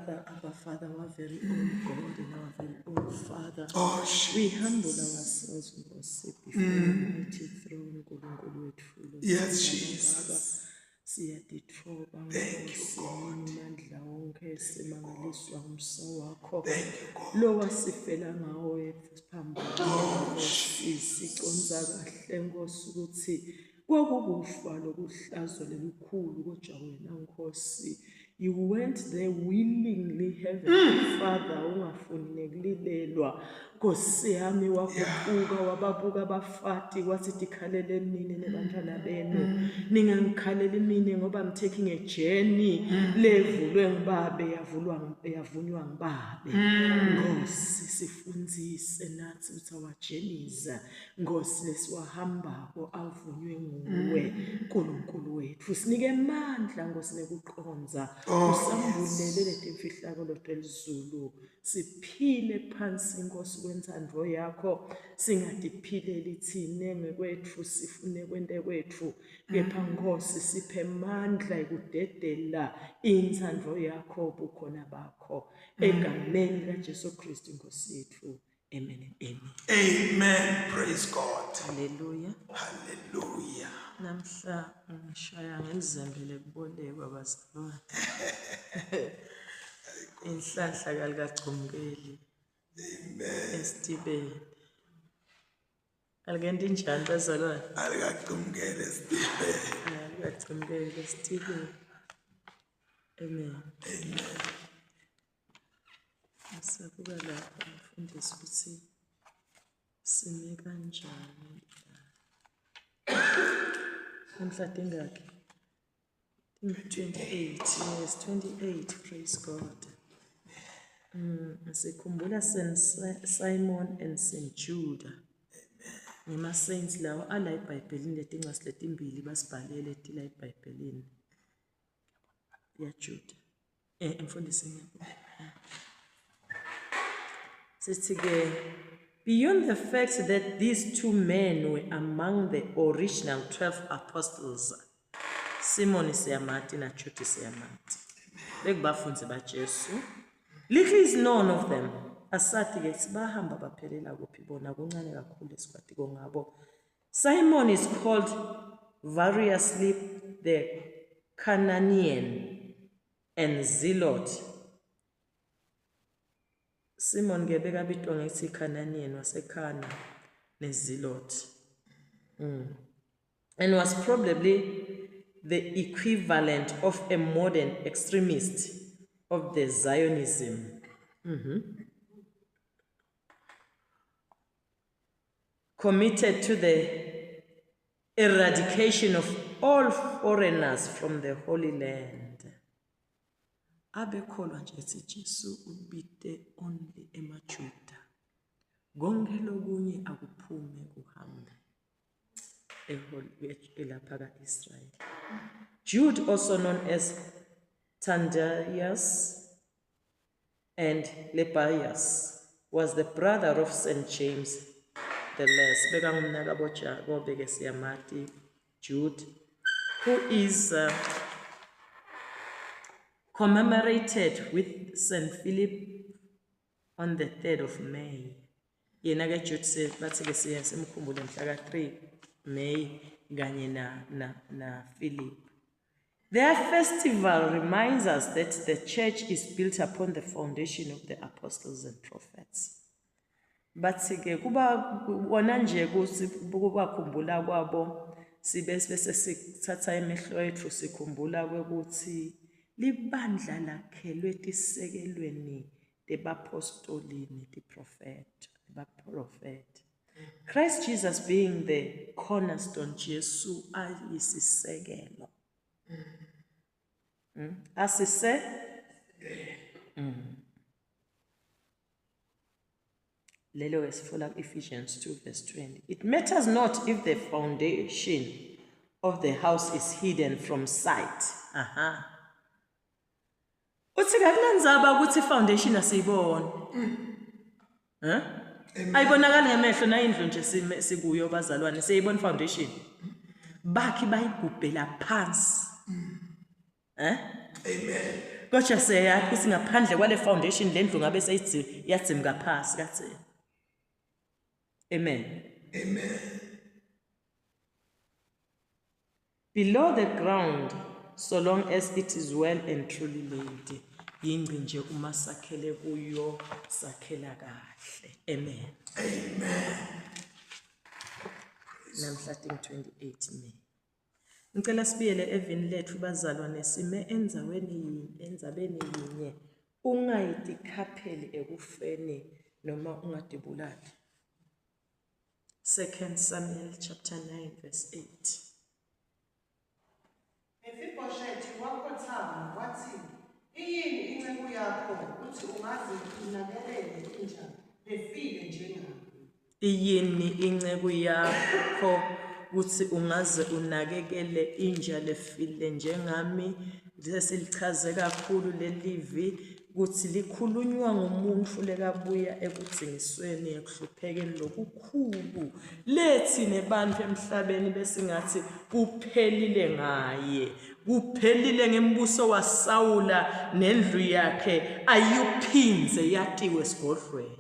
Father, Abba Father, our very own God and our very own Father. Oh, Jesus. We humble ourselves, Nkosi, before your mighty throne, Nkulunkulu wetfu. Yes, Jesus. Siyatitfoba Thank you, Nkosi, God. mandla wonke simangaliswa ngumsa wakho. Thank you, God. Lo wasifela ngawo esiphambano Oh, Nkosi, siconza kahle Nkosi ukuthi kwakukufa lokuhlazo lelikhulu kodwa wena Nkosi you went there willingly heavenly Father ungafuni nekulilelwa Nkosi yami waguquka wababuka abafati wathi tikhalele nini nebantwana benu ningangikhaleli mina ngoba I'm taking a journey levulwe ngibabe yavulwa yavunywa ngibabe Nkosi sifundzise nathi ukuthi our journeys Nkosi lesiwahambako avunywe nguwe Nkulunkulu wethu sinike amandla Nkosi nekuqonza usambulele letimfihlakalo telizulu siphile phansi Nkosi kwentsandvo yakho singatiphileli thine ngekwethu sifune kwente kwethu kepha Nkosi siphe amandla ekudedela intsandvo yakho bukhona bakho egameni likaJesu Kristu Nkosi yethu. Amen and amen. Amen. Praise God. Hallelujah. Hallelujah. Namhla ngishaya ngelizembe lekubolekwa bazalwane. Inhlanhla kalikagcumkeli. Amen. Esitibeni. Alikenti njani bazalwane? Alikagcumkeli esitibeni. Alikagcumkeli esitibeni. Amen. Amen. Sabuka lapha mfundisi ukuthi sime kanjani la. Namhla tingakhi? 28. Yes, 28. Praise God. Sikhumbula St. Simon and St. Jude. Ngema saints lawo ala eBhayibhelini letincwadi letimbili basibhalele tila eBhayibhelini. Ya Jude. Mfundisi ngiyabonga. Sithi ke beyond the fact that these two men were among the original 12 apostles, Simon siyamati na Jude siyamati. Bekubafunzi baJesu. Little is known of them. Asathi ke sibahamba baphelela kuphi bona kuncane kakhulu esikwatiko ngabo. Simon is called variously the Canaan and Zealot. Simon ke bekabitwa ngethi Canaan waseKhana neZealot. And was probably the equivalent of a modern extremist of the Zionism. Committed to the eradication of all foreigners from the Holy Land. Abekholwa nje ethi Jesu ubite only emaJuda. Konke lokunye akuphume kuhambe elapha ka-Israel. Jude, also known as Thaddaeus and Lebbaeus, was the brother of St. James the Less. Bekangumnakabo Jakobe ke siyamati Jude, who is commemorated with St. Philip on the 3rd of May. Yena ke Jude bathi ke siya simkhumbule mhla ka 3 May kanye na Philip. Their festival reminds us that the church is built upon the foundation of the apostles and prophets. Bathi ke kuba wona nje kubakhumbula kwabo sibe bese sithatha emehlo ethu sikhumbula ukuthi libandla lakhelwe tisekelweni tebapostoli netiprofeti, baprofeti. Christ Jesus being the cornerstone, Jesu ayisisekelo. Asise? Lelo esifuna Ephesians 2 verse 20. It matters not if the foundation of the house is hidden from sight. Aha. Uthi kakunandzaba ukuthi foundation asiyiboni. Eh? Ayibonakali ngemehlo na indlu nje sikuyo bazalwane siyayibona foundation. Bakhi bayigubhela phansi. Eh? Amen. Kodwa siyayazi ukuthi ngaphandle kwale foundation le ndlu ngabe seyidzimka phasi katheni. Amen. Amen. Below the ground so long as it is well and truly laid. Yingci nje uma sakhele kuyo sakhela kahle. Amen. Amen. Namhla 28 May. Ngicela sibuyele evini lethu bazalwane sime endzaweni yinye endzabeni yinye ungayitikhapheli ekufeni noma ungadibulali. 2 Samuel chapter 9 verse 8. Mefiboshethi wakhothama wathi, Iyini inceku yakho ukuthi ungaze unakekele inja lefile njengami? Iyini inceku yakho ukuthi ungaze unakekele inja lefile njengami? Sesilichaze kakhulu lelivi ukuthi likhulunywa ngumuntu lekabuya ekudzingisweni ekuhluphekeni lokukhulu lethi nebantu emhlabeni besingathi kuphelile ngaye kuphelile ngembuso waSawula nendlu yakhe ayuphindze yatiwe esigodlweni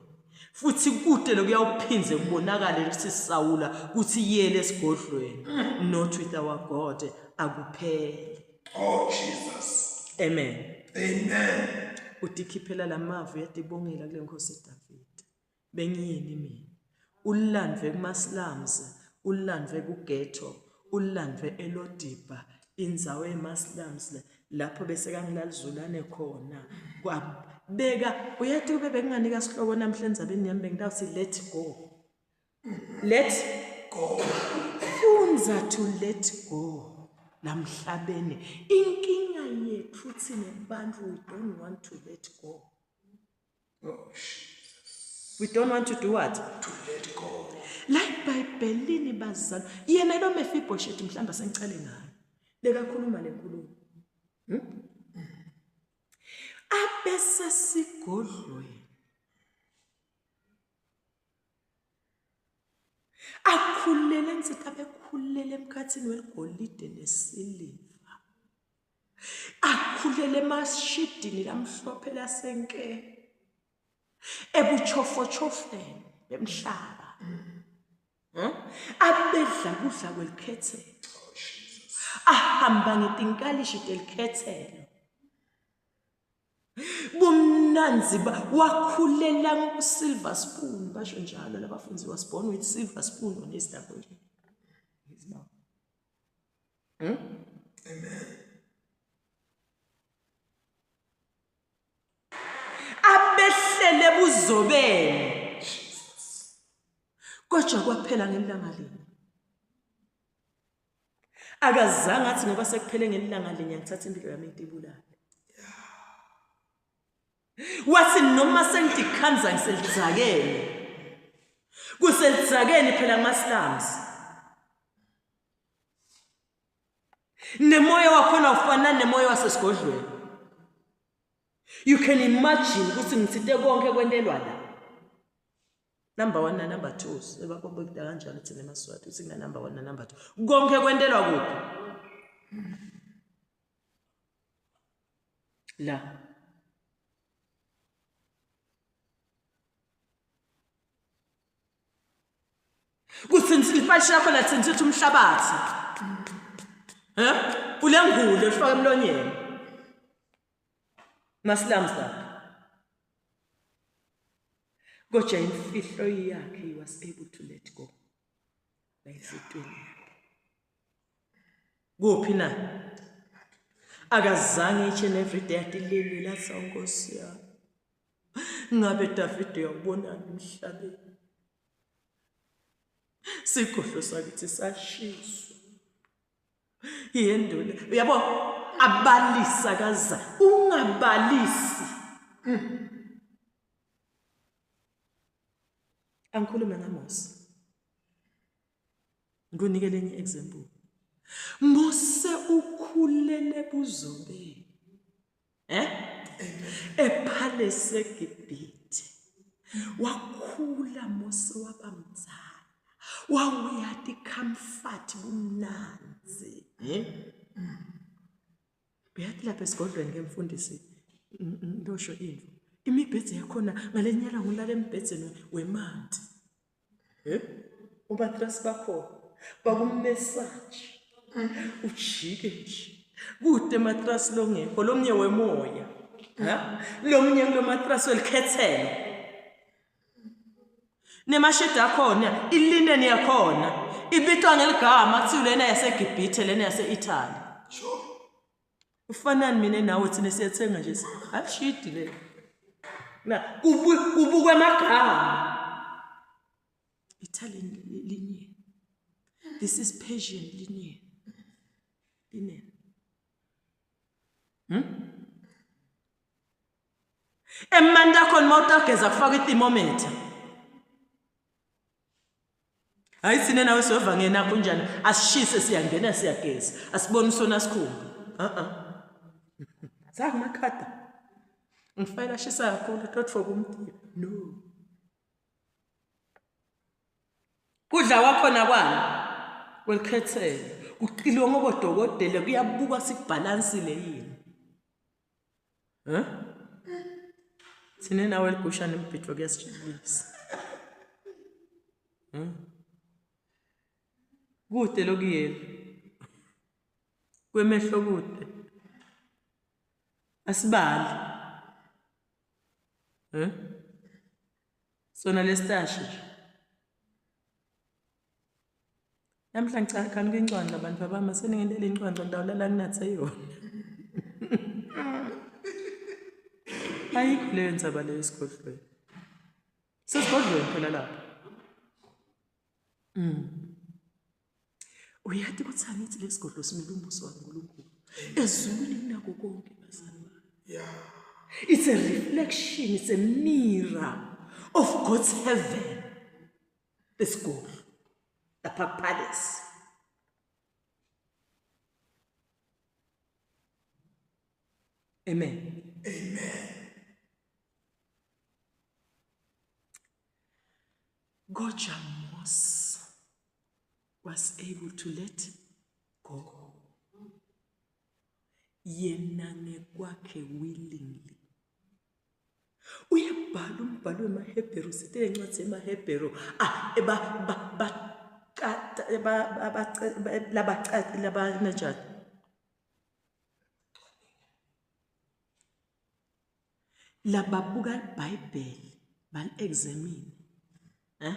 futhi kude lokuyawuphindze kubonakale ukuthi Sawula kuthi yele esigodlweni not with our God akuphele. Oh Jesus. Amen. Amen. Utikhiphela lamavu yatibongela kule nkosi David. Bengiyini mina? Ulandwe kuma slums, ulandwe ku ghetto, ulandwe elodibha indzawo ema slums lapho bese kangilalizulane khona. Kwabeka uyathi kube benginganika sihloko namhla endzabeni yami bengitawuthi let go. Let go. Funza to let go lamhlabeni. Inkinga yethu thina bantu we don't want to let go. Oh Jesus. We don't want to do what? To let go. La eBhayibhelini bazalwa yena lo Mefiboshethi mhlawumbe sengicale ngayo. Lekakhuluma lenkulumo. Hmm? Abese sigodlweni. Akhulele ngithi abekhulele emkhathini weligolide nesiliva. Akhulele emashidini lamhlophe lasenke. Ebuchofochofeni bemhlaba. Hmm? Abedla kudla kwelikhethelo. Ahamba ngetinkalishi telikhethelo. Bumnanzi wakhulela ngosilver spoon basho njalo labafundi was born with silver spoon on his tongue. His mouth. Hmm? Amen. Abehlele buzobeni. Kodwa kwaphela ngelanga linye. Akazange athi ngoba sekuphele ngelanga linye ngithatha impilo yami ngitibulale. Wathi noma sengidikhanza ngiselizakeni. Kuselizakeni phela kuma-slums. Nemoya wakhona ufana nemoya wasesigodlweni. You can imagine ukuthi ngithinte konke kwentelwa la. Number 1 na number 2 sebakobekda kanjalo thina emaSwati uthi kuna number 1 na number 2. Konke kwentelwa kuphi? La. Kuthi lifashi lakho lathintitha umhlabathi. Eh? Ulengule ufaka emlonyeni. Masilams lapha. Kodwa imfihlo yakhe he was able to let go. La enhlitweni yakhe. Kuphi na? Akazange each and every day atilelile athi Nkosi yami. Ngabe Davide uyawubonani emhlabeni? Sigodlo sakithi sashiswa. Yendule. Uyabo abalisa kaza ungabalisi. Mm. Angikhulume ngaMose. Ngikunike lenye example. Mose ukhulele buzobeni. Eh? Epalace eGibhithe. Wakhula Mose waba mdzala. Wawuyati comfort bumnandzi. Eh? Uyathi lapha esigodlweni ke mfundisi Ngitosho into. Imibhedze yakhona ngalenye ilanga ulala embhedzeni wemanti. Eh? Umatrasi bakhona bakumesaji. Ujike nje. Kude matrasi longekho lomnye wemoya. Ha? Lomnye kulomatrasi welikhethelo. Nemashidi akhona, ilineni yakhona ibitwa ngeligama kuthiwa lena yaseGibhithe lena yase-Italy. Sure. Ufanani mina nawe thina siyathenga nje alishidi le. Na kubukwe amagama. Italian linen. This is Persian linen. Linen. Emandi akhona uma utageza kufaka i-thermometer. Hayi thina nawe siyova ngena kunjani asishise siyangena siyageza asiboni usona sikhumba. Uh-uh. Sakumakhada. Ngifayela ashisa kakhulu totfoka umtiba. No. Kudla kwakhona kwani? Kwelikhethelo. Kuqiliwe ngobodokotela kuyabukwa sikubhalansile yini. Huh? Thina nawe ligusha nembhidvo kuyasijabulisa. Hmm? Kude lokuyela. Kwemehlo kude. Asibali. Eh? Sona lesitashi nje. Namhla ngicakha kwincwadi abantu babami seningentela incwadi ngidawulala nginathe yona. Ayikho leyo ndzaba leyo esigodlweni. Sesigodlweni phela lapha. Uyathi ukuthi angithi lesigodlo simele umbuso kaNkulunkulu. Ezulwini kunako konke bazalwane. Yeah. It's a reflection, it's a mirror of God's heaven. Lesigodlo lapha palace. Amen. Amen. Kodwa Mose was able to let go. Yena ngekwakhe willingly. Uyabhala umbhalo wemaHebheru sithe incwadi yemaHebheru ah ba ba ba ba ba laba laba njani Lababuka iBhayibheli bali-examine eh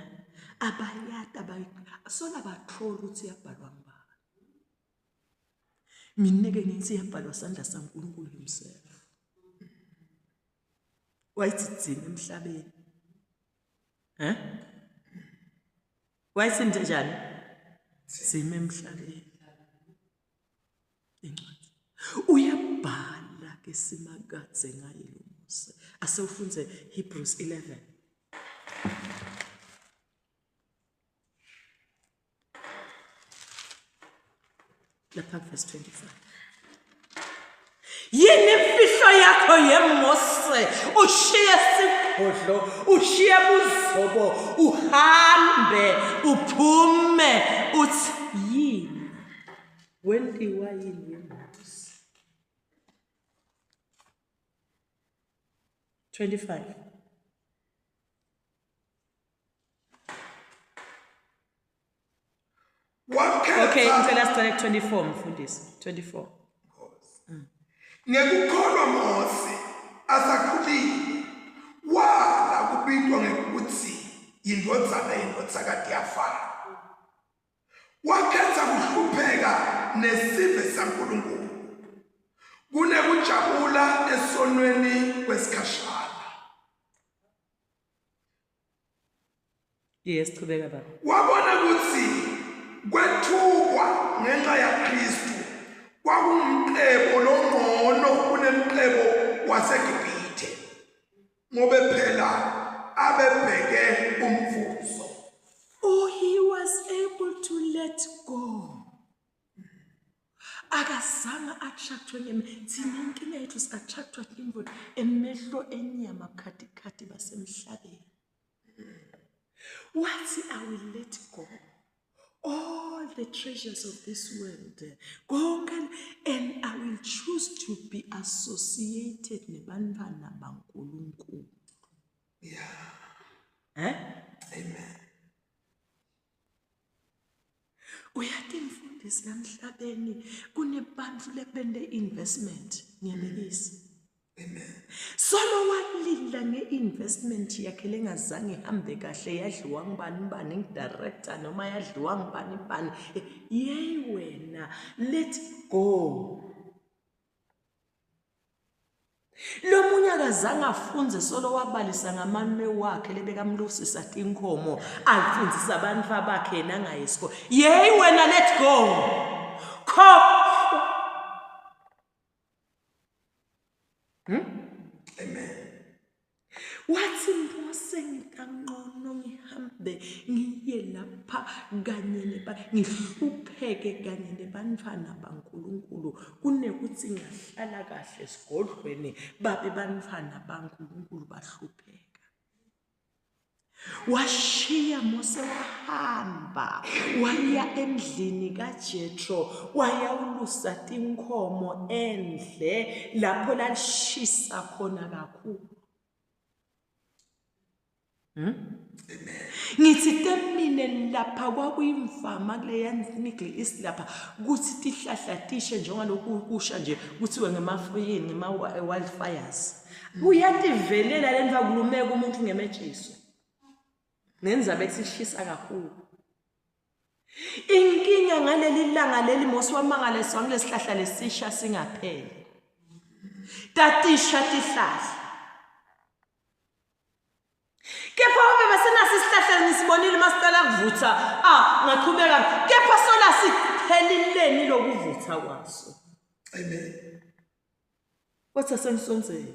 abayati abayi sola bathola ukuthi yabhalwa ngubani. Mina-ke ngithi yabhalwa sandla saNkulunkulu himself. Wayithi dzina emhlabeni. Eh? Wayithi njani? Dzima emhlabeni. Incwadi. Uyabhala ke simakadze ngaye lo Mose. Asewufunze Hebrews 11. Lapha verse 25. Yini imfihlo yakho yeMose? Ushiye sigodlo, ushiye buzobo, uhambe, uphume uthi yini? Wentiwa yini yeMose? 25. Wakhetha Okay, ngicela sicale ku 24 mfundisi. 24. Ngekukholwa Mose asakhulile wala kubitwa ngekuthi yindvodzana yendvodzakati yaFaro. Wakhetha kuhlupheka nesive saNkulunkulu kunekujabula esonweni kwesikhashana. Yes, chubeka baba. Wabona ukuthi kwethukwa ngenxa yaKristu kwakungumcebo longcono kunemcebo waseGibhithe ngobe phela abebheke umvuzo. Oh, he was able to let go. Akazange attractwe ngeme. Thina inkinga yethu si-attractwa yintfo emehlo enyama khathi basemhlabeni. Wathi I will let go. All the treasures of this world, konke, and I will choose to be associated nebantfwana baNkulunkulu. Yeah. Eh? Amen. Uyati mfundisi lamhlabeni kunebantu lebende investment ngiyabekisa. Amen. Solo walila nge-investment yakhe lengazange ihambe kahle yadliwa ngubani bani ngidirector noma yadliwa ngubani bani. Yey wena let go. Lo munye akazange afunze solo wabalisa ngamalume wakhe lebekamlusisa tinkhomo afundzisa abantu bakhe yena angayi esikole. Yey wena let go. Khohlwa. Amen. Wathi Mose ngikanqono ngihambe ngiye lapha kanye neba ngihlupheke kanye nebantfwana baNkulunkulu kunekuthi ngahlala kahle esigodlweni babe bantfwana baNkulunkulu bahlupheka. Washiya Mose wahamba waya endlini kaJethro wayawulusa tinkhomo endle lapho lalishisa khona kakhulu. Ngithi temine lapha kwakuyimvama kuleya Middle East lapha kuthi tihlahla tishe njengalokhu kusha nje kuthiwe ngemafuyini ngema-wildfires. Kuyativelela le nto akulumeka umuntu ngemetshiso. Ngenza bethi ishisa kakhulu. Inkinga ngaleli langa leli Mose wamangaliswa ngilesihlahla lesisha singapheli. Tatisha tihlahla. Kepha ube besenaso isihlahla ngisibonile uma siqala kuvutha, ah ngaqhubeka. Kepha sola siphelileni lokuvutha kwaso. Amen. Wathi asengisonzele.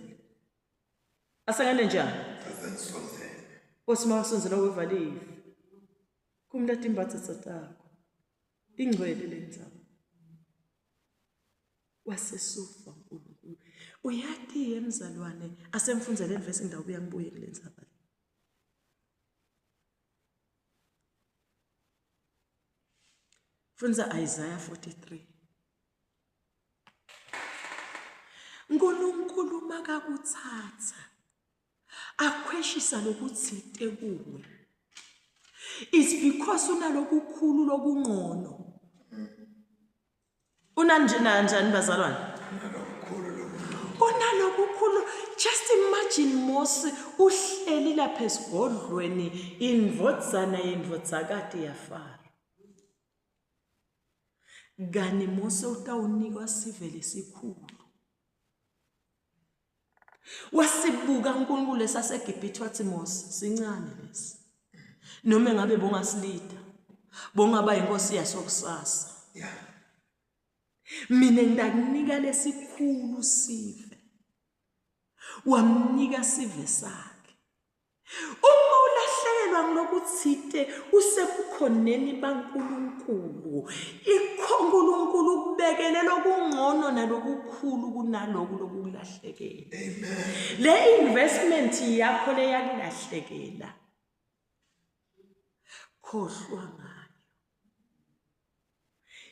Asengene njani? Asengisonzele. Wathi uma usonzela weva live. Kumla timbatha takho. Ingcwele le ndzawo. Wasesufa uNkulunkulu. Uyati yemzalwane asemfundzele le vesi ngidawubuya ngibuye kule ndzaba. Fundza Isaiah 43. uNkulunkulu makakuthatha akhweshisa lokuthite kuwe it's because unalokukhulu lokungcono unanjena njani bazalwane unalokukhulu just imagine Mose uhleli lapha esigodlweni indvodzana yendvodzakati yaFaro Kani Mose utawunikwa sive lesikhulu. Wasibuka uNkulunkulu lesaseGibhithe wathi Mose sincane lesi. Noma ngabe bongasilida bongaba inkosi yaso kusasa. Yeah. Mina ngidakunika lesikhulu sive. Wamnika sive sakhe. Uma ulahlekelwa ngilokuthite usebukhoneni baNkulunkulu, ikho uNkulunkulu ukubekele lokungcono nalokukhulu kunaloku lokukulahlekela. Amen. Le investment yakho leyakulahlekela khohlwa ngayo.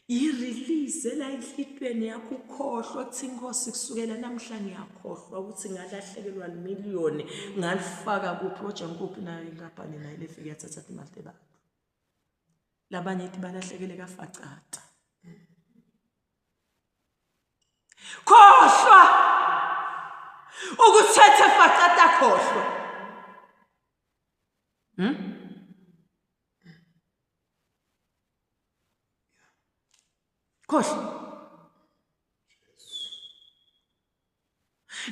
Yirelease la enhlitweni yakho ukhohlwa ukuthi inkosi kusukela namhla ngiyakhohlwa ukuthi ngalahlekelwa limiliyoni ngalifaka kuphi oja ngikuphi nayo inkampani nayo lefike yathatha imali tebantu labanye ithi balahlekele kafacata khohlwa ukuthethe facata khohlwa Khohlwa.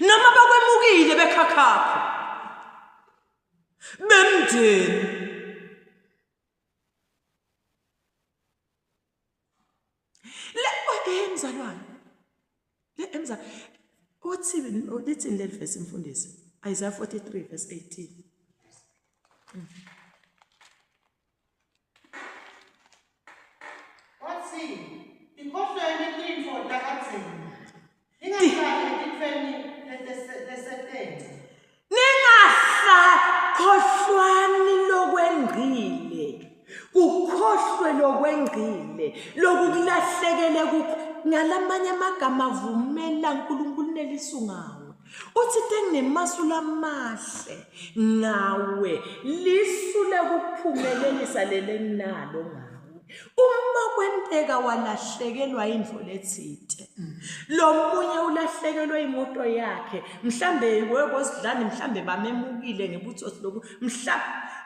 Noma bakwemukile bekhakhakho. Bemndeni. Le emzalwane. Le emzalwane. Uthi lithini leli verse mfundisi? Isaiah 43 verse 18. Watsi, Tikhohlweni tintfo takadzeni, ningahlali etintfweni lesetengca. Ningahlakhohlwani lokwengcile. Kukhohlwe lokwengcile lokukulahlekele kukho ngalamanye amagama vumela uNkulunkulu nelisu ngawe. Uthi tenginemasu lamahle ngawe lisu lekuphumelelisa lelenginalo ngawe. Uma kwenteka walahlekelwa indvo letsite lomunye ulahlekelwe imoto yakhe mhlambe webosidlani mhlambe bamemukile ngebutsotsi lobu mhla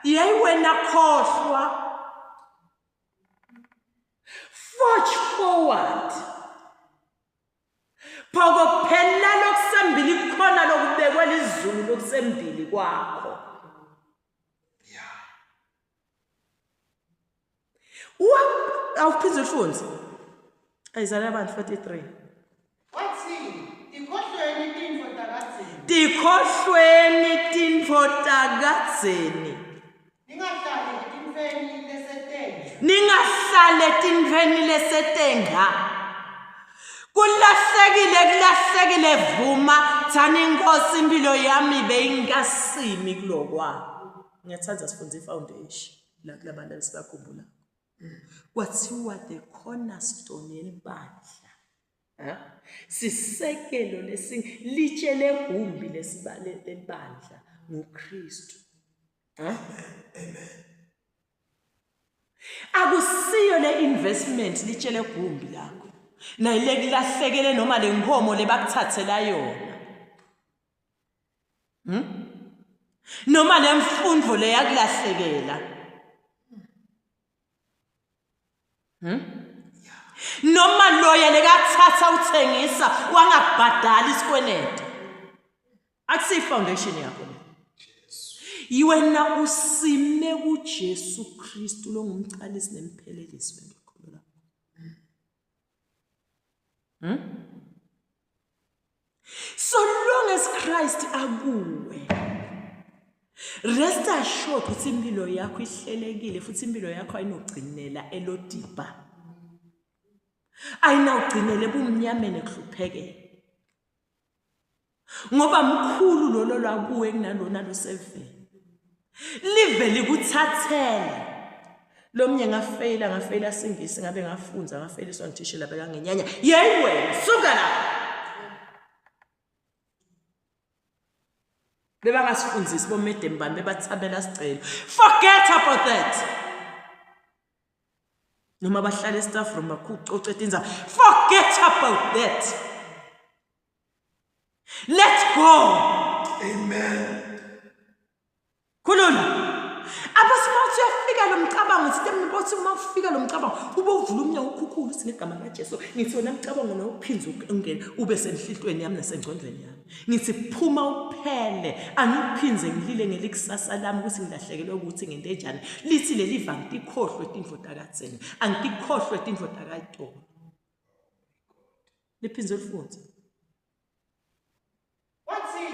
yeyi wena khohlwa forge forward Phokophela lokusembili kukhona lokubekwe lizulu lokusembili kwakho. Wa awuphinde ufunze. Isaiah abantu 43. Wathi, Tikhohlweni tintfo takadzeni. Tikhohlweni tintfo takadzeni. Ningahlali etintfweni lesetenga. Ningahlali etintfweni lesetenga. Kulahlekile kulahlekile vuma thani inkosi impilo yami beyingasimi kulokwa. Ngiyathanda sifunde ifoundation la kulabantu esibakhumbula. Kwathiwa the cornerstone yelibandla. Sisekelo lesi litshe legumbi lelibandla nguKristu. Amen. Akusiyo le investment litshele gumbi lakho. Nayile kulahlekele noma le nkomo lebakuthathela yona. Noma le mfundo leyakulahlekela. Noma loya lekathatha uthengisa wangakubhadali isikwenede. Akusiyi foundation yakho le. Wena usime kuJesu Kristu longumqalisi nemphelelisi wenkolo lakho. So long as Christ akuwe rest assured ukuthi impilo yakho ihlelekile futhi impilo yakho ayinogcinela elodibha. Ayinawugcinela ebumnyameni ekuhluphekeni. Ngoba mkhulu lolo lwakuwe kunalona loseveni. Live likuthathele. Lomnye ngafeyila ngafeyila singisi ngabe ngafunza ngafeliswa ngithishela bekangenyanya. Yeyi wena suka lapha. Bebangasifundisi bomedem bami bebathabela sicelo. Forget about that. Noma bahlala e-staff room bakhucoce tindzaba. Forget about that. Let go. Amen. Khulula. Abasi mawuthi uyafika lo mcabango uthi tembothi uma ufika lo mcabango ube uvula umnyango ukhukhulu uthi ngegama likaJesu ngithi wena mcabango lo uphinde ungene ube senhlitweni yami nasengcondweni yami. Ngithi phuma uphele angiphindze ngilile ngelikusasa lami ukuthi ngilahlekelwe ukuthi ngento enjani. Lithi leli va ngitikhohlwe tintfo takadzeni angitikhohlwe tintfo takayitolo. Liphindze lifunze. Watsi,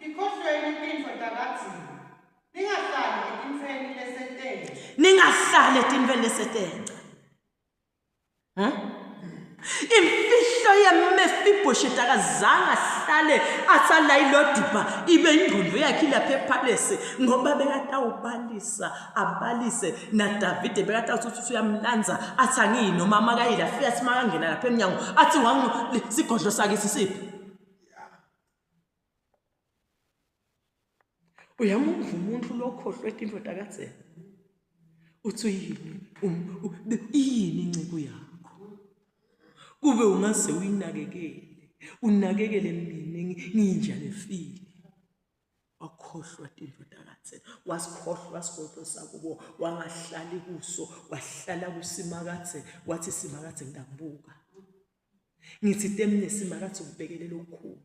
Tikhohlweni tintfo takadzeni, ningahlali etintfweni lesetengca. Ningahlali etintfweni lesetengca. Huh? Imfihlo yeMefibhosheti akazange ahlale athi alayilodibha ibe ingqondo yakhe ilapha ephalesi ngoba bekatawubalisa abalise naDavide bekatawuthi uthi uyamlanza athi angiyi noma makayile afike athi makangena lapha emnyango athi wangu sigodlo sakithi siphi uyamuva umuntu lokhohlwe tintfo takadzeni uthi uyini iyini inceku yakho kube ungaze uyinakekele unakekele mina nginja lefile wakhohlwa tintfo takadzeni wasikhohlwa sigodlo sakubo wangahlali kuso wahlala kusimakadze wathi simakadze ngitakubuka ngithi temne simakadze ukubekele lokukhulu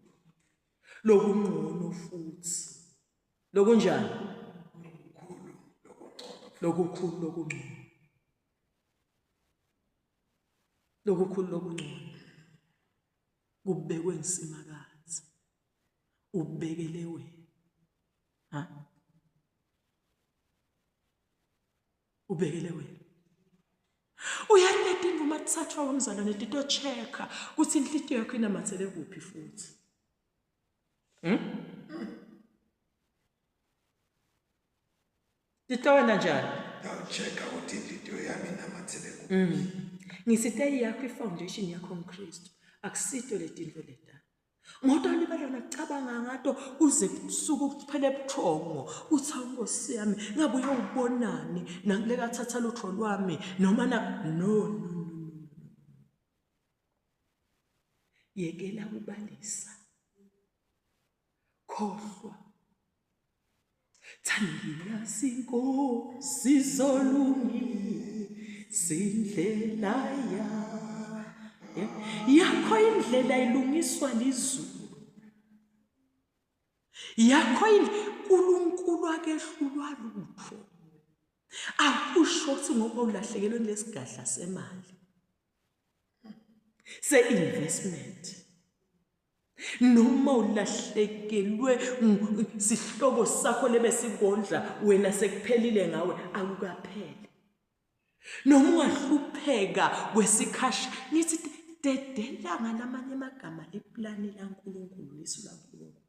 lokungcono futhi lokunjani lokukhulu lokungcono lokukhulu lokungcono kubekwe nsimakadze ubekele wena ha ubekele wena uyaleta imvuma kuthathwa womzalwane titochecka ukuthi inhlitiyo yakho inamathele kuphi futhi Titowena njani? Ngawuchecka ukuthi inhliziyo yami inamathele kuphi. Ngisite yakho ifoundation yakho ngiKristu. Akusito letinto leta. Ngoba libala nakucabanga ngato kuze kusuke kuphele ebuthongo uthi awu Nkosi yami ngabe uyawubonani nakuleka thatha lutho lwami noma na no no no no. Yekela kubalisa. Khohlwa. Thandiyazi Nkosi zolungisa indlela yakho indlela ilungiswa lizulu yakho uNkulunkulu akehlulwa lutho akusho ukuthi ngoba ulahlekelwe ngilesigadla semali se-investment noma ulahlekelwe sihlobo sakho lebesikondla wena sekuphelile ngawe akukapheli noma ungahlupheka kwesikhasha ngithi dedela ngalamanye amagama liplani laNkulunkulu lisu laNkulunkulu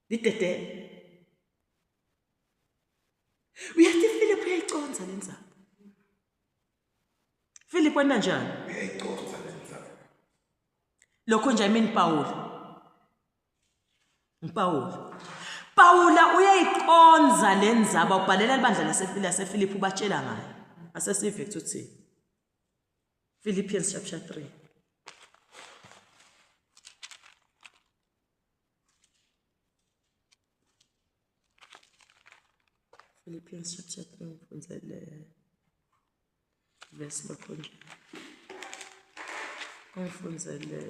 lidedele uyathi Philip uyayiconza le ndzaba Philip wena njani uyayiconza le ndzaba Lokho nje I mean Pawula. NgiPawula. Pawula uyayiqonza le ndzaba ubhalela libandla laseFilipi ubatshela ngayo. Asesive kuthi uthini. Philippians chapter 3. Philippians chapter 3 ngifundzele verse lokho nje. Ngifundzele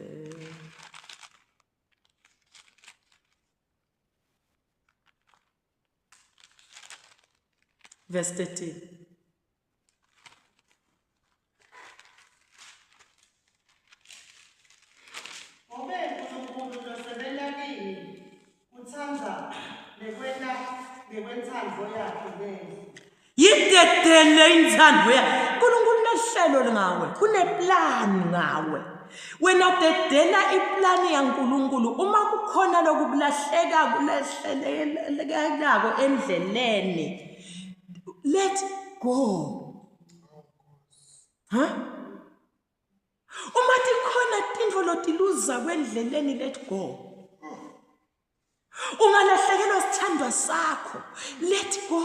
verse 13. Ngobe Nkulunkulu losebenta kini utsandza nekwenta ngekwentsandvo yakhe lenhle. Yidedele intsandvo yakhe. Nkulunkulu unehlelo ngawe, uneplan ngawe. Wena dedela iplani yaNkulunkulu uma kukhona lokukulahleka kulahlelekako endleleni. Let go. Ha? Uma tikhona tintfo lotiluza kwendleleni let go. Ungalahlekelwa sithandwa sakho. Let go.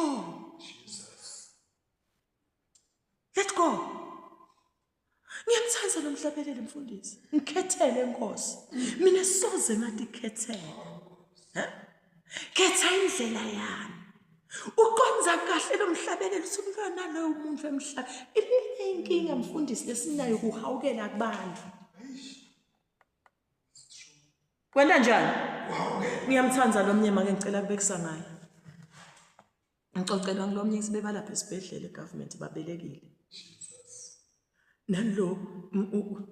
Let go. Ngiyamthanda lo mhlabeleli mfundisi. Ngikhethele inkosi. Mina soze ngatikhethela. Khetha indlela yami. Uqonza kahle lo mhlabeleli uthi umntwana loyo umuntu emhlaba. Ilinye inkinga mfundisi lesinayo kuhawukela kubantu. Kwenta njani? Ngiyamthanda lo mnyama ke ngicela kubekisa ngaye. Ngixoxelwa ngilomnye sibe balapha esibhedlela egovernment babelekile. Nalo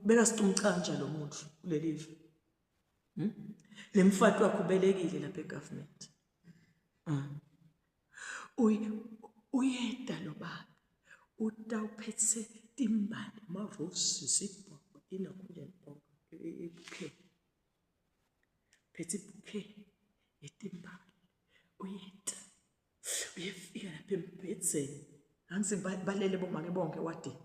beka sicumcanja lo muntu kuleli zwe. Hmm? Nemfati wakhe ubelekile lapha egovernment. Mm. Uy uyeda lo baba. Utawuphethe timbali ama-roses ibhoko inokhunje ibhoko ibouquet. Phethe ibouquet yetimbali. Uyeda. Uyefika lapha embhedzeni. Angithi balele bomake bonke ewadini.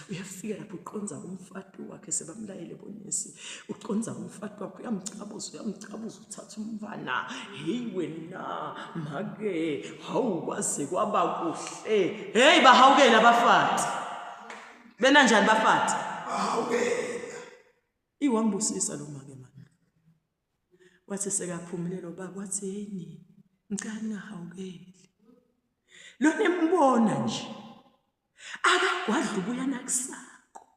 Uyafika lapho uqonza kumfati wakhe sebamlayele bonesi. Uqonza kumfati wakhe uyamcabuza uyamcabuza uthatha umfana. Hey wena make hawu kwaze kwaba kuhle. Hey bahawukela abafati. Bena njani bafati? Bahawukela. Iwangibusisa lo make manje. Wathi sekaphumile lo baba wathi hey nini ngicela ningahawukeli. Lona embona nje akagwadla ubuya nakusako.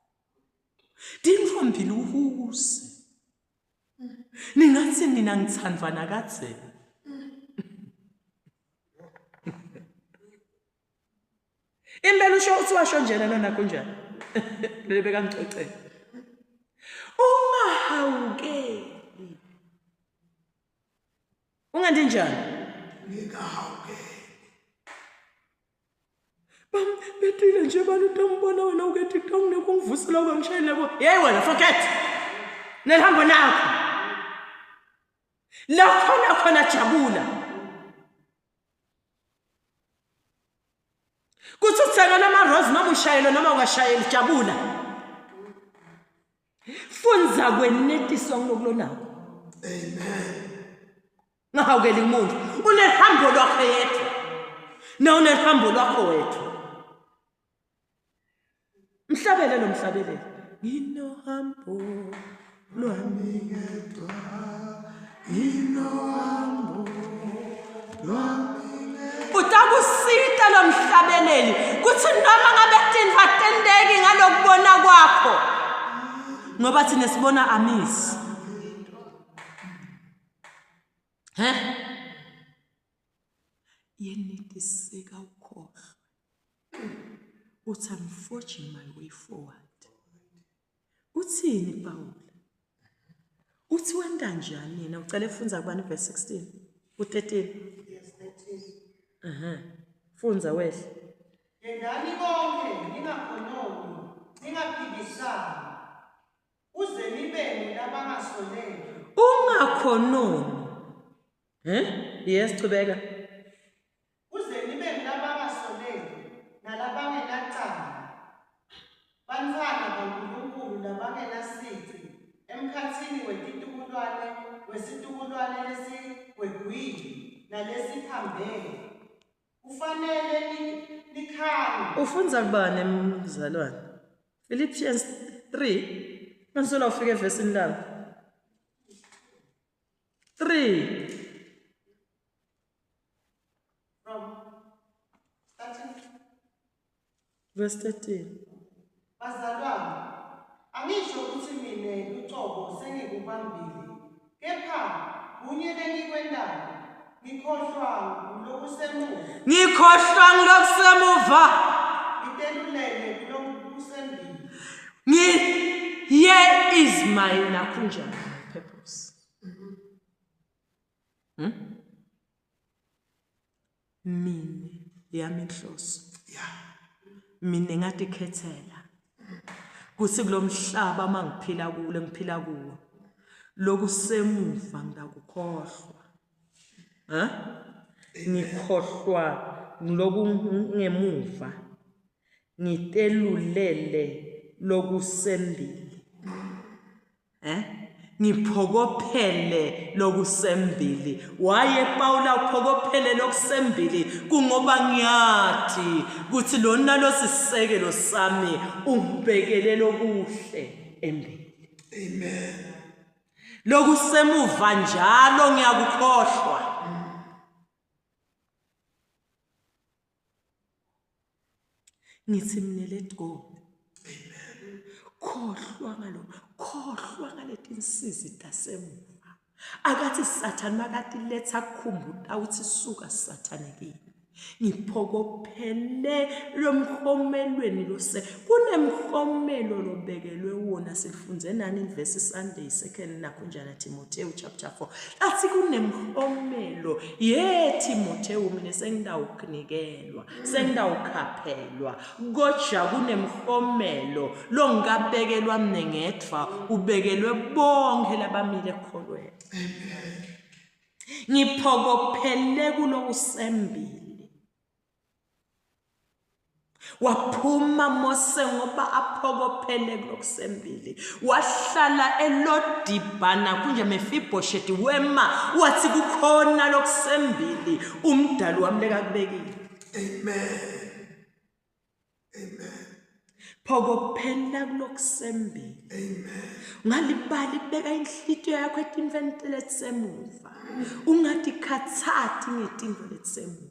Tintfombi luhuze. Ningathi nina ngithandwa nakadzeni. Impela usho uthi washo njena lona kunjani? Lele bekangixoxela. Ungahawukeli. Unganti njani? Ngingahawukeli. Bam betile nje bantu utombona wena uke TikTok nekungivusela ukangishayela bo. Hey wena forget. Nelihambo nakho. La khona khona jabula. Utsengela ama-rose noma ushayelwe noma ungashayeli jabula. Fundza kwenetiswa kulokulonako. Amen. Ngahawukeli umuntu. Unehambo lwakhe yedwa. Na unehambo lwakho wedwa. Mhlabele lo mhlabeleli. Nginohambo lwami ngedwa. Nginohambo lwami ngedwa. Utakusita lo mhlabeleli kutsi noma ngabe tintfo atenteki ngalokubona kwakho ngoba thina sibona amisi. He? Yenetiseka ukhohlwe. Uthi I'm forging my way forward. Uthini Pawula? Uthi wenta njani yena? Ucela efundza kubani verse 16? Ku-13. Yes, 13. Aha. Fundza wehle. Yendani konke ningakhononi, ningaphikisani. Uze nibe ngulabangasoleki. Ungakhononi. Eh? Yes, chubeka. Uze nibe ngulabangasoleki nalabangenacala. Bantfwana baNkulunkulu labangenasici emkhatsini wetitukulwane wesitukulwane lesigwegwile nalesiphambene. Kufanele nikhanye. Ufundza kubani mzalwane? Philippians 3. Mansola ufike evesini lami. 3. From starting Verse 13. Bazalwane, angisho ukuthi mina lucobo sengikubambile, kepha kunye lengikwentayo, ngikhohlwa ngulokusemuva. Ngikhohlwa ngulokusemuva. Ngitelulele kulokusembili. Ngi here is my nakhunjani purpose. Hmm? Mina yami inhloso. Mina ngatikhethela kuthi kulomhlaba mangiphila kulo ngiphila kuwo lokusemuva ngakukhohlwa. Ha? Ngikhohlwa lokungemuva ngitelulele lokusembili. Eh? Ngiphokophele lokusembili. Waye Pawula uphokophele lokusembili kungoba ngiyathi kuthi lona losisekelo sami ungibekele lokuhle embili. Amen. Lokusemuva njalo ngiyakukhohlwa. Ngithi mina let go. Amen. Khohlwa ngalo, khohlwa ngaletinsizi tasemuva. Akathi Sathane makatiletha kukhumbuta uthi suka Sathane kimi. Ngiphokophele lomhomelweni lose kunemhomelo lobekelwe wona sifunze nani verse Sunday second nakho njana Timotheo chapter 4 athi kunemhomelo ye Timotheo mina sengidawukunikelwa sengidawukhaphelwa kodwa kunemhomelo longabekelwa mina ngedwa ubekelwe bonke labamile ekholweni ngiphokophele kulokusembili Waphuma Mose ngoba aphokophele kulokusembili. Wahlala elodibhana kunje Mefibhosheti wema wathi kukhona lokusembili umdali wami lekakubekile. Amen. Amen. Phokophela kulokusembili. Amen. Ungalibali beka inhlitiyo yakho etintfweni letisemuva. Ungatikhatsati ngetintfo letisemuva.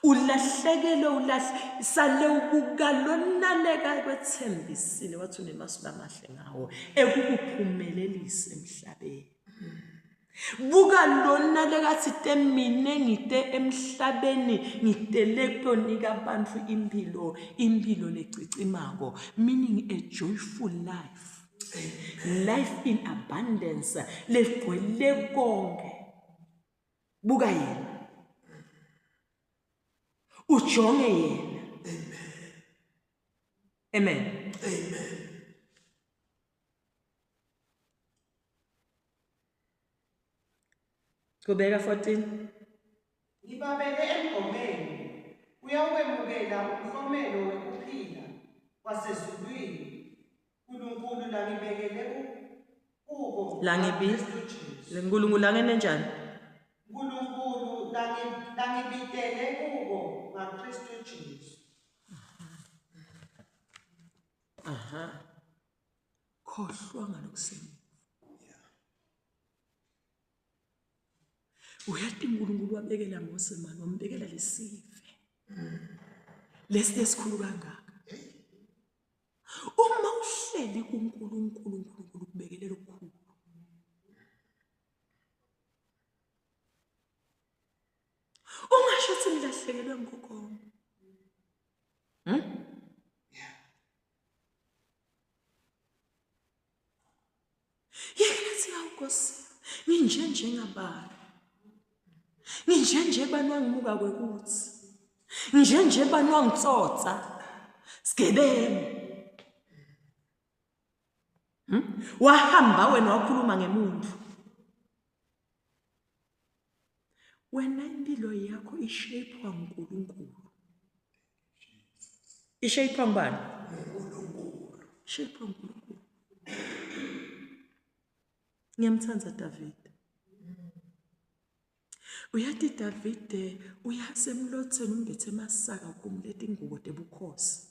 Ulahlekelwe ulahle sale ubuka lonaleka kwethembisile wathi unemasu lamahle ngawo ekukuphumelelisa emhlabeni. Buka lona lekathi te mine ngite emhlabeni ngitele kuyonika abantu impilo impilo lecicimako meaning a joyful life. Life in abundance legcwele konke. Buka yena. Ujonge yena. Amen. Amen. Qhubeka 14. Ngibabeke emgomeni. uyawemukela umklomelo wekuphila kwasezulwini uNkulunkulu langibekele kuko Langibi ngaKhristu Jesu. uNkulunkulu langene njani? uNkulunkulu langibitele kuko ngaKhristu Jesu. Aha. Khohlwa ngalokusemuva. Uyati uNkulunkulu wabekela Mose mani wambekela lesive. Lesi lesikhulu kangaka. Uma uhleli kuNkulunkulu uNkulunkulu ukubekelela okukhulu. Ungasho ukuthi ngilahlekelwe ngukho. Yekela thi hawu Nkosi, nginje njengabani. Nginje nje bani wangimuka kwekuthi. Nginje nje bani wangitsotsa. Sigebengu. Wahamba wena wakhuluma ngemuntu. Wena impilo yakho ishapwa nguNkulunkulu. Ishapwa ngubani? uNkulunkulu. Ishapwa nguNkulunkulu. Ngiyamthanda David. Uyati Davide uyasemlotheni umbethe emasaka ukhumuleta ingubo tebukhosi.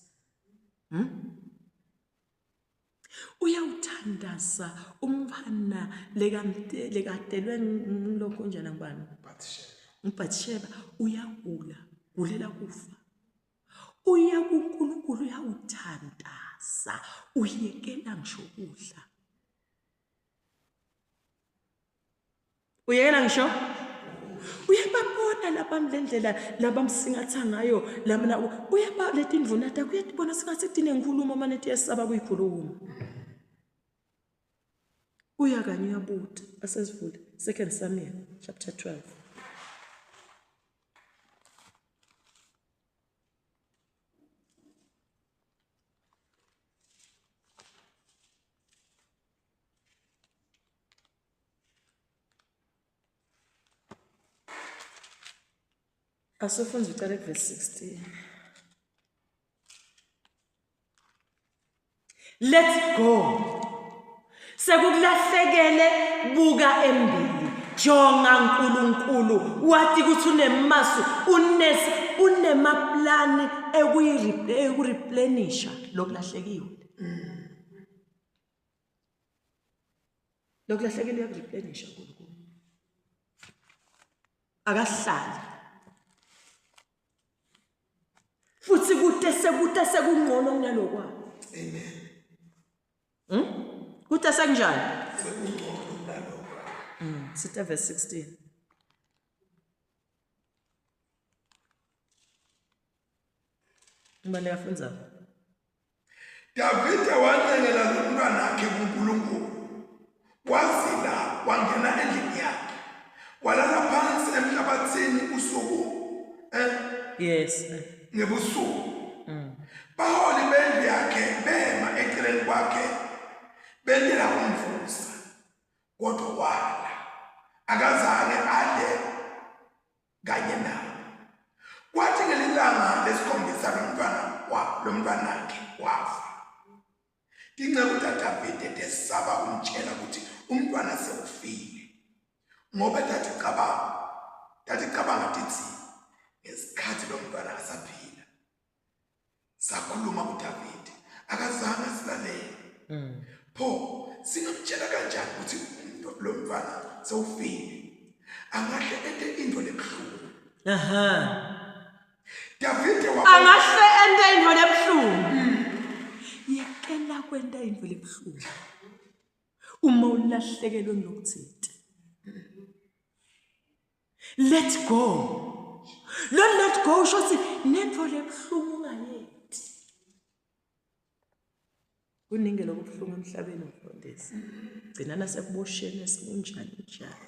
Uyawuthandaza umfana lekatelwe ngilokho njani ngubani? Bathsheba. UBathsheba uyagula, gulela kufa. Uya kuNkulunkulu uyawuthandaza, uyekela ngisho ukudla. Uyena ngisho uyababona labami lendlela labamsingatha ngayo lamna uyaba letindvuna takho uyatibona singathi tinenkulumo mane tiyesaba kuyikhuluma uya kanye uyabuta asesivule second Samuel chapter 12 Asifundze ucale kuverse 16. Let's go. Sekukulahlekele buka embili. Jonga uNkulunkulu wathi ukuthi unemasu unes unemaplani ekuyi-replenisha lokulahlekiwe. Lokulahlekile uyakureplenisha uNkulunkulu. Akahlali. Futhi kude sekude sekungcono kunalokwa. Amen. Kude sekunjani? Sekungcono kunalokwa. Sithe verse 16. Ubani afundza? Davide wancengela lomntwanakhe kuNkulunkulu. Wazila wangena endlini yakhe. Walala phansi emhlabathini usuku Yes. ngebusuku. Baholi bendlu yakhe bema eceleni kwakhe bentela kumvusa. Kodwa wala. Akazange adle kanye nabo. Kwathi ngelilanga lesikhombisa lomntwana wa lomntwanakhe wafa. Tinceku taDavide tesaba kumtshela ukuthi umntwana sewufile. Ngoba taticabanga tithi ngesikhathi lo mntwana asaphila. Sakhuluma kuDavide akazange asilalele. Pho singamtshela kanjani ukuthi lo mntwana sewufile? Angahle ente into lebuhlungu. Aha. Davide Angahle ente into lebuhlungu. Yekela kwenta into lebuhlungu. Uma ulahlekelwe ngilokuthinta. Let go. Lo let go usho ukuthi nento lebuhlungu ungayenti. Kuningi lokubuhlungu emhlabeni mfundisi. Gcina nasekubosheni sekunjani njani.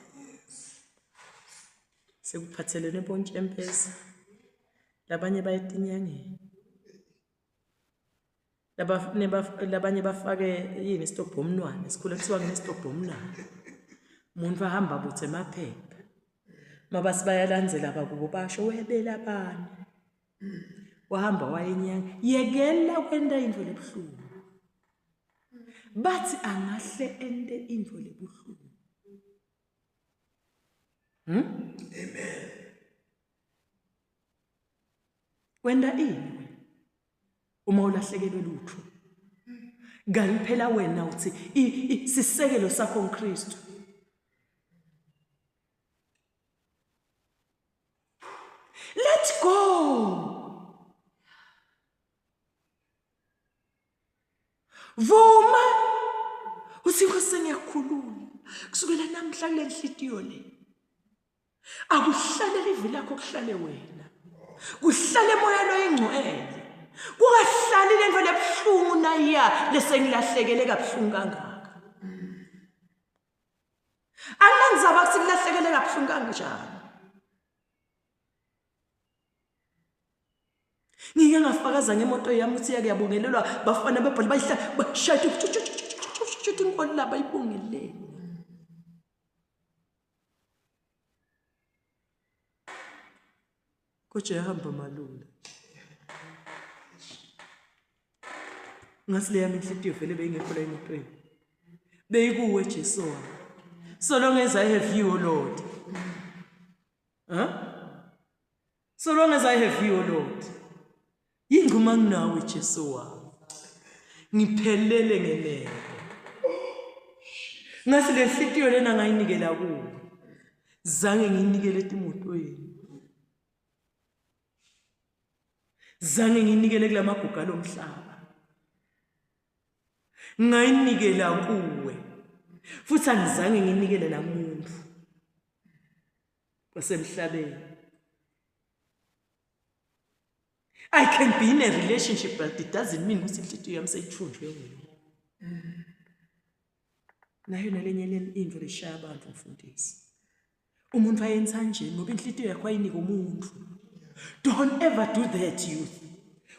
Sekuphathelene bontshempeza. Labanye bayetinyangeni. Labanye bafake yini isitobhomnwane sikhule kuthiwa kunesitobhomnwane. Umuntu ahamba abuthe emaphepha. Mabasi bayalandzela bakubo basho webela bani. Wahamba wayenyanga yekela kwenta into lebuhlungu. Bathi angahle ente into lebuhlungu. Amen. Wenda ini wena? Uma ulahlekelwe lutho. Kanti phela wena uthi sisekelo sakho ngiKristu. Let go. Vuma. Uthi inkosi sengiyakhulula. Kusukela namhla kule nhliziyo le. Akuhlale livi lakho kuhlale wena. Kuhlale moya loyingcwele. Kungahlali lento lebuhlungu nayiya lesengilahlekele kabuhlungu kangaka. Anginandzaba ukuthi kulahlekele kabuhlungu kanjani. Ngike ngafakaza ngemoto yami ukuthi yake yabongelelwa bafana bebhola bayihla bashaya inkola bayibongelele. Kodwa yahamba malula. Ngathi leyami inhliziyo vele beyingekho la emotweni. Beyikuwe Jesu wami. So long as I have you, O Lord. Huh? So long as I have you, O Lord. Yingcuma nginawe Jesu wami. Ngiphelele ngenene. Ngathi le nhliziyo lena ngayinikela kuwe. Zange ngiyinikele etimotweni. Zange ngiyinikele kulamagugu alomhlaba. Ngayinikela kuwe. Futhi angizange nginikele nakumuntu wasemhlabeni. I can be in a relationship but it doesn't mean ukuthi inhliziyo yami seyithunjwe nguye. Nayo nalenye into leshaya abantu mfundisi. Umuntu ayenza nje ngoba inhliziyo yakho ayinika umuntu. Don't ever do that youth.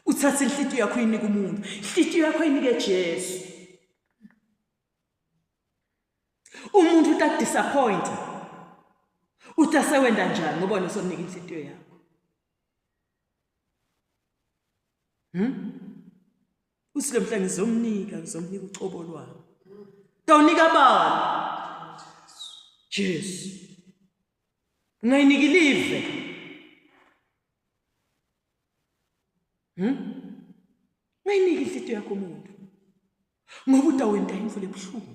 Uthathe inhliziyo yakho uyinike umuntu. Inhliziyo yakho ayinike Jesu. Umuntu utakudisappoint. Uthi asewenda njani ngoba wena usomnika inhliziyo yakho. Uthi lo mhla ngizomnika, ngizomnika ucobo lwami. Tawunika bani? Jesu. Ungayinika ilive. Ungayinika inhliziyo yakho umuntu. Ngoba utawenta intfo lebuhlungu.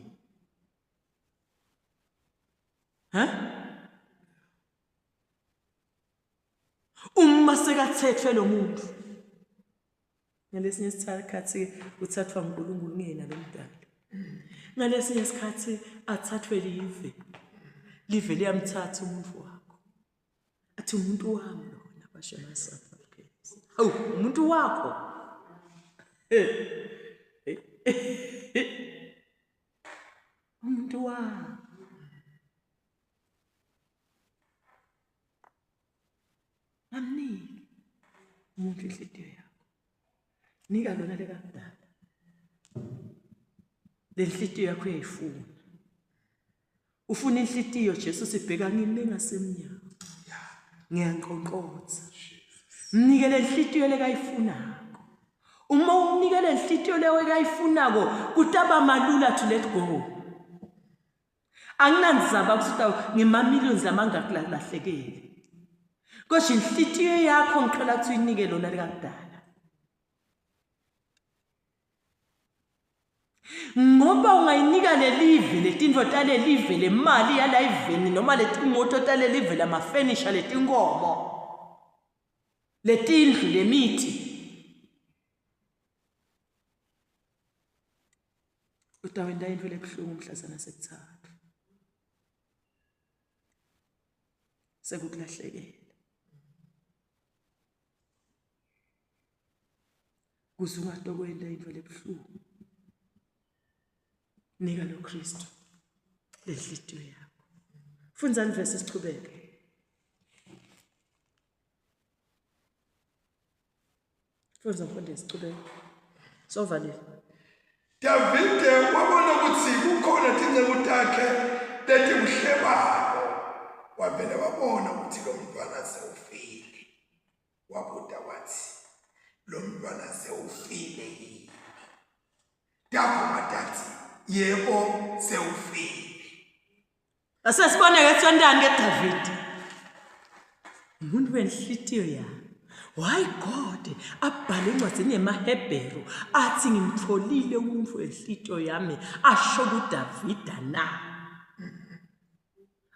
Ha? Uma sekathethwe lo muntu ngalesinye isikhathi uthathwa uNkulunkulu ngiyena lo mdala. Ngalesinye isikhathi athathwe live. Live liyamthatha umuntu wakho. Athi umuntu wami lona basho ama-South Africans. Hawu umuntu wakho. Umuntu wami. Ngamniki umuntu inhliziyo yakho. Nika lona lekakudala. Le nhliziyo yakho uyayifuna. Ufuna inhliziyo Jesu sibheka ngime ngasemnyango. Ngiyanqonqotha. Mnike le nhliziyo lekayifunako. Uma umnike le nhliziyo leyo ekayifunako kutaba malula to let go. Anginandzaba ukuthi ngema-millions lamangaki lahlekile. Kodwa inhlitiyo yakho ngicela ukuthi uyinike lona likakudala. Ngoba ungayinika lelive letintfo talelive lemali yalayiveni noma letimoto talelive lamafenisha letinkomo letindlu lemithi Utawenta intfo lebuhlungu mhlazana sekutsatfu. Sekukulahlekela. Kuze ungatokwenta intfo lebuhlungu. Nika lo Kristu lenhlitiyo yakho. Fundzani verse sichubeke. Fundza mfundisi chubeka. Sovalile. Davide wabona ukuthi kukhona tinceku takhe letimhlebako. Wavele wabona ukuthi lo mntwana sewufile. Wabuta watsi, Lo mntwana sewufile yini? Tavuma tatsi, Yebo, sewufile. Asesibone-ke kuthiwa ke Davide. Umuntu wenhlitiyo yami. Why God abhale encwadini yemaHebheru athi ngimtholile umuntu wenhlitiyo yami asho kuDavida na?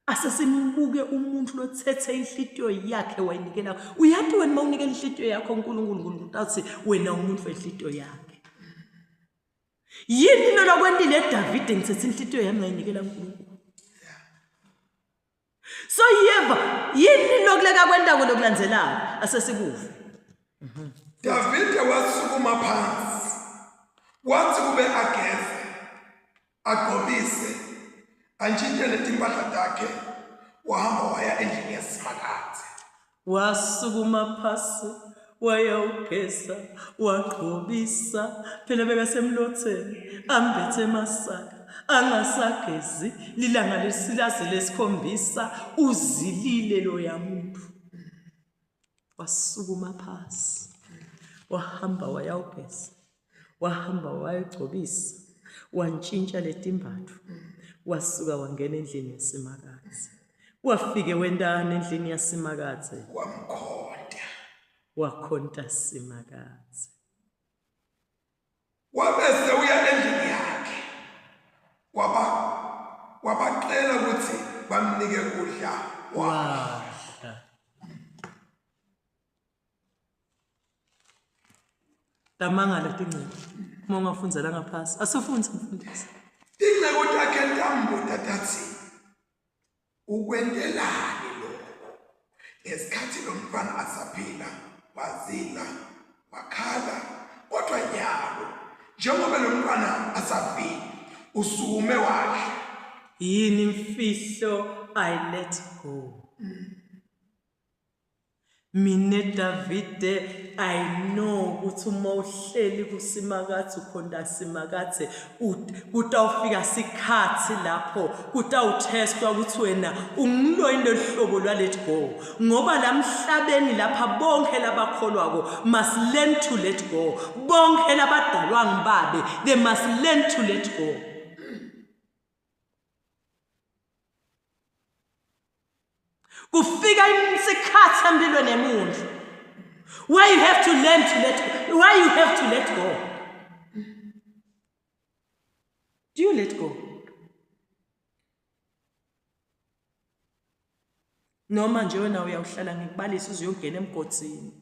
Asesimbuke umuntu lothethe inhlitiyo yakhe wayinikela. Uyati wena uma unikela inhlitiyo yakho uNkulunkulu uNkulunkulu athi wena umuntu wenhlitiyo yakhe. Yini lona kwentile Davide ngithethe inhlitiyo yami ngayinikela uNkulunkulu. So yeva yini lokuleka kwentako lokulandzelako asesikuve. Davide wasukuma phansi wathi kube ageze agqobise antshintshe netimpahla takhe wahamba waya endlini yaSimakadze. Wasukuma phasi wayawugeza wagqobisa phela bekasemlotheni ambethe emasaka angasagezi lilanga lesilaze lesikhombisa uzilile loya muntu wasukuma phasi wahamba wayawugeza wahamba wayogcobisa wantshintsha letimbatfo wasuka wangena endlini yaSimakadze wafike wentani endlini yaSimakadze wamkhonta wakhonta Simakadze wabese uya endlini yakhe waba wabacela ukuthi bamnike kudla wadla Tamangala tinceku uma ungafundza la ngaphasi. Asufundze mfundisi. Tinceku takhe tambuta tatsi, Ukwentelani lokhu? Ngesikhathi lo mfana asaphila wazila wakhala, kodwa nyalo njengoba lo mntwana asafile usukume wadla. Yini imfihlo I let go. Mina Davide I know ukuthi uma uhleli kuSimakadze ukhonta Simakadze kutawufika sikhathi lapho kutawuthestwa ukuthi wena unguloyini lolu hlobo lwa-let go ngoba la mhlabeni lapha bonke labakholwako must learn to let go bonke labadalwa ngibabe they must learn to let go Kufika isikhathi empilweni yemuntu where you have to learn to let go, where you have to let go. Do you let go? Noma nje wena uyawuhlala ngikubalisa uze uyongena emgodini.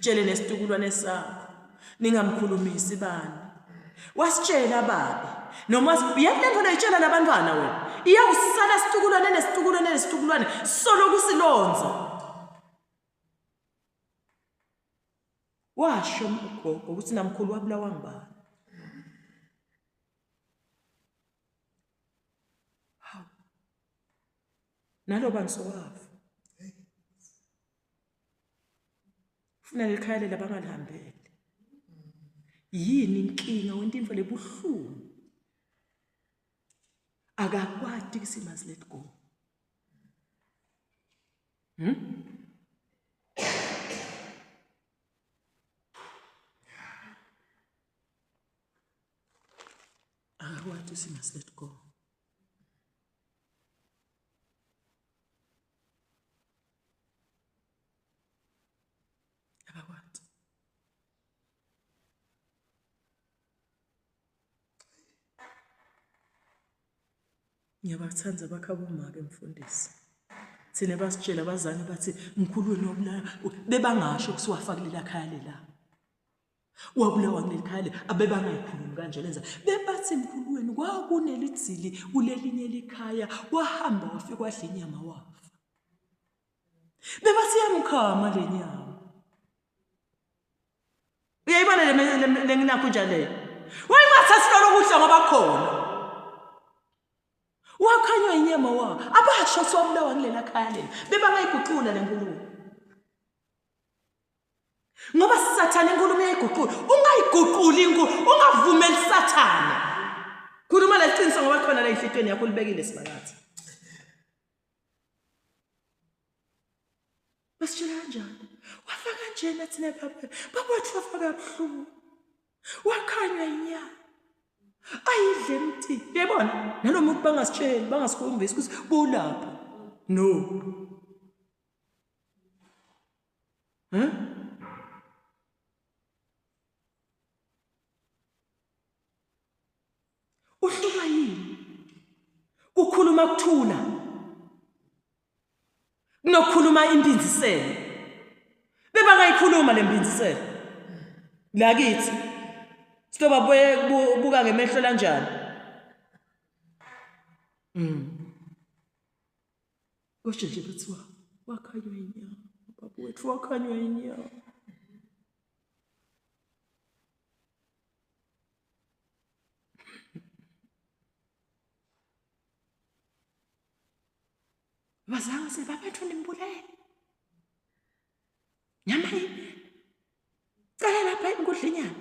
Tshele nesitukulwane sakho. Ningamkhulumisi bani. Wasitshela baba. Noma uyathi lento leyitshela labantwana wena. Iyawusala situkulwane nesitukulwane nesitukulwane solo kusilonza. Washo ugogo ukuthi namkhulu wabulawa ngubani. Hawu. Naloba ngisowafa. Funa lelikhaya lela bangalihambele. Yini inkinga wenta intfo lebuhlungu. Akakwati ukuthi must let go. Akakwati ukuthi must let go. Akakwati. Ngiyabathanda abakhabomake mfundisi. Thina basitshela abazange bathi mkhulu wenu wabulala bebangasho ukuthi wafa kulela khaya lela. Wabulawa kuleli khaya le abebangayikhulumi kanje lenza. Bebathi mkhulu wenu kwakunelidzili kulelinye likhaya wahamba wafika wadla inyama wafa. Bebathi iyamkhama le nyama. Uyayibona le nginakho njalo leyo. Wayingathathi lolo kudla ngoba khona. Wakhanywa inyama wa. Abasho ukuthi wabulawa kulela khaya lela. Bebangayiguqula le nkulumo. Ngoba sathane inkulumo iyayiguqula. Ungayiguquli inkulumo, ungavumeli sathane. Khuluma leliqiniso ngoba khona la enhlitweni yakho ulibekile Simakadze. Basitshela kanjani? Wafa kanjena thina baba. Baba wethu wafa kabuhlungu. Wakhanywa inyama. Ayidle emthini. Uyayibona? Nalo muntu bangasitsheli, bangasikhombisi ukuthi bulapha. No. Huh? Uhlulwa yini? Kukhuluma kuthula. Kunokukhuluma impinziselo. Bebangayikhuluma le mpinziselo. La kithi. Sitoba buka ngemehlo lanjani? Kodwa nje kuthiwa wakhanywa inyama. Baba wethu wakhanywa inyama. Bazange sebabethu nimbulele. Nyama yini? Cela lapha inkudla inyama.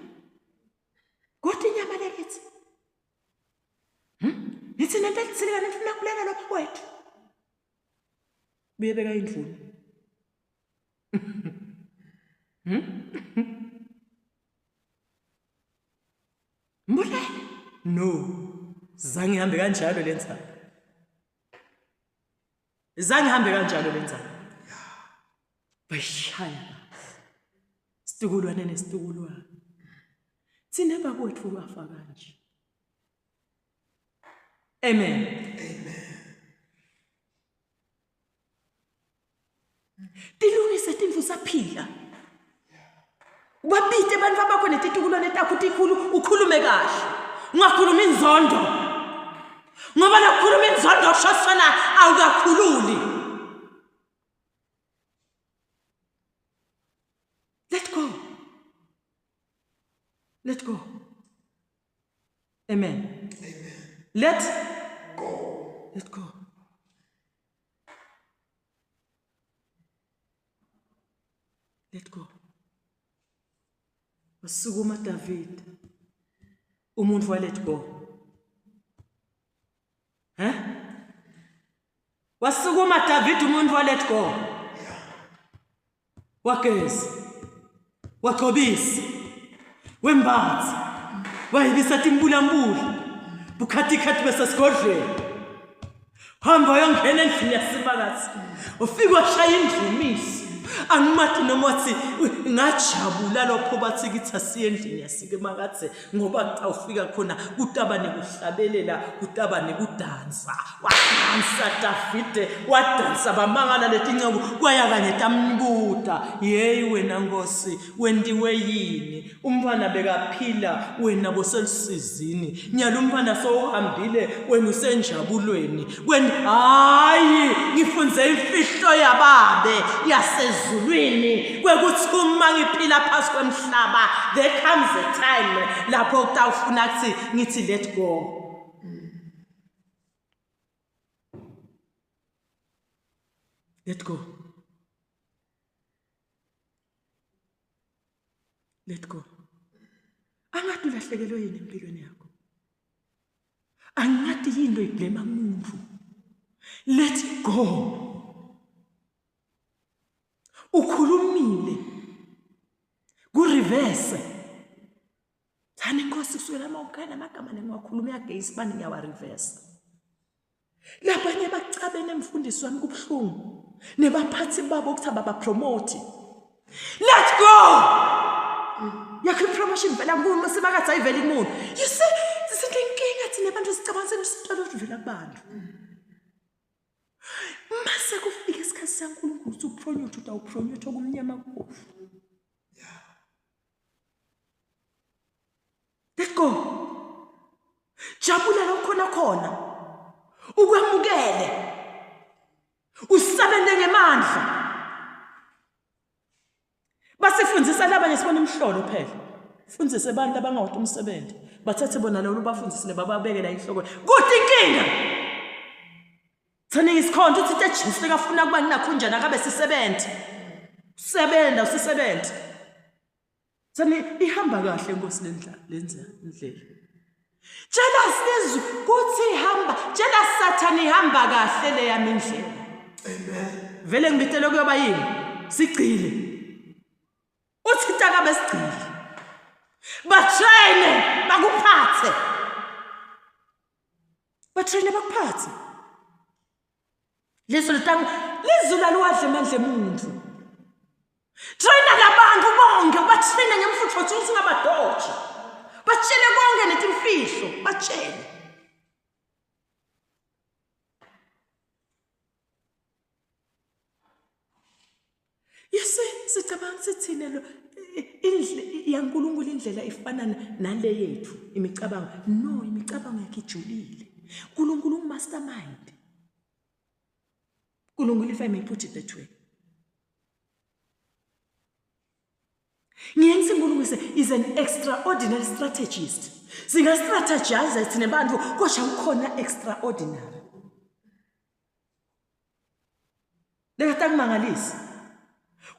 Kodwa inyama lekithi. Nithi nento elithile nifuna kubulela lapha kwethu. Buye beka indvuna. Mbulele? No. Zange ihambe kanjalo le ndzaba. Zange ihambe kanjalo le ndzaba. Bayishaya kahle. Situkulwane nesitukulwane. Thina bakwethu bafa kanje. Amen. Amen. Tilungise tintfo usaphila. Ubabite abantu abakho netitukulwane takho tikhulu ukhulume kahle. Ungakhulumi inzondo. Ngoba lokukhuluma inzondo kusho sona awukakhululi. Let go. Let go. Amen. Amen. Let go. Let go. Let go. Wasukuma David. Umuntu wa let go. Huh? Wasukuma David umuntu wa let go. Wageza. Wagcobisa. Wembatha. Wayibisa timbulambula. Bukhatikhathi besesigodlweni. Hamba uyongena endlini yaSimakadze. Ufike washaya indvumiso. Angimati noma wathi ngajabula lokho bathi kithi asiye endlini yaSimakadze ngoba xa ufika khona kutaba nekuhlabelela kutaba nekudansa. Wadansa Davide wadansa bamangala letinceku kwaya kanye tambuta yeyi wena Nkosi wentiwe yini Umntfwana bekaphila wena boselusizini. Nyalo umntfwana sowuhambile wena usenjabulweni. Kweni hayi ngifunze imfihlo yababe yasezulwini kwekuthi uma ngiphila phasi kwemhlaba there comes a time lapho kutawufuna kuthi ngithi let go. Let go. Let go. Angathi ulahlekelwe yini empilweni yakho. Angathi yini loyiblema kumuntu. Let go. Ukhulumile. Ku reverse. Thani inkosi kusukela amawukhana amagama nengiwakhuluma against bani ngiyawa reverse. Labanye bacabene mfundisi wami kubuhlungu. Nebaphathi babo ukuthi ababapromote. Let go. Yakho ipromotion vela kumuntu sebakathi ayiveli kumuntu. You see, sinenkinga thina abantu sicabanga senisitolo sivela kubantu. Mase kufika isikhathi saNkulunkulu ukuthi upromute utawupromute okumnyama kubovu. Let go. Jabula lokhona khona. Ukwamukele. Usebenze ngemandla. Basifundisa labanye sibona imhlolo phela. Fundise abantu abangawuthi umsebenzi. Bathathe bona lolu bafundisile bababekela inhloko. Kuthi inkinga. Thani isikhonto uthi Jesu lekafuna kuba nakho njani akabe sisebenze. Usebenza usisebenze. Thani ihamba kahle Nkosi lendlela lenza indlela. Tshela sizwe kuthi ihamba, tshela Sathane ihamba kahle le yami indlela. Amen. Vele ngibitele kuyoba yini? Sigcile. Uthi takabe sigcile. Batraine bakuphathe. Batraine bakuphathe. Lizulu tang lizulu aliwadle amandla emuntu. Traina labantu bonke ubatraine ngemfutho uthi ungabadoji. Batshele konke netimfihlo, batshele. Yese sicabanga sithina lo indle yaNkulunkulu indlela ifana nale yethu imicabango. No, imicabango yakhe ijulile. uNkulunkulu ungumastermind. uNkulunkulu if I may put it that way. Ngiye ngithi uNkulunkulu is an extraordinary strategist. Singa strategize thina bantu kodwa ukhona extraordinary. Lekatangimangalisi.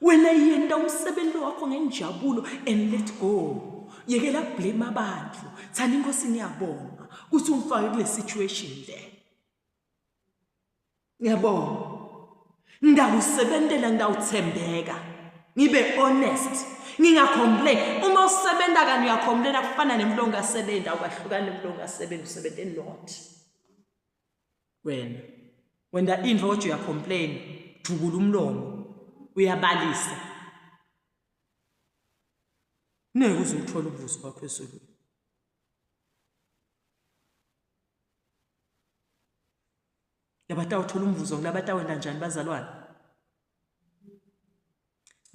Wena yenta umsebenzi wakho ngenjabulo and let go. Yekela blame abantu. Thanda inkosi ngiyabonga ukuthi ungifake kule situation le. Ngiyabonga. Ngidawusebentela ngidawuthembeka. Ngibe honest. Ngingacomplain. Uma usebenta kani uyacomplain akufana nemlo ongasebenzi awukahlukani nemlo ongasebenzi usebenze not. Wena wenda into kodwa uyacomplain, jukula umlomo, uyabalisa. Ngeke uze uthole umvuzo wakho ezulwini. Labatawuthola umvuzo ngulabatawenta njani bazalwane?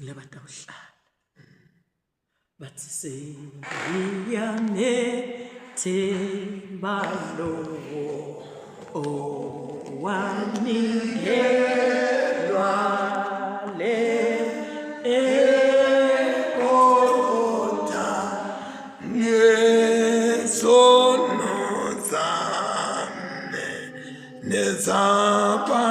Ngulabatawuhlala. Bathi sengiyamethemba lowo owanikelwa le eGolgotha ngezono zami nezaba.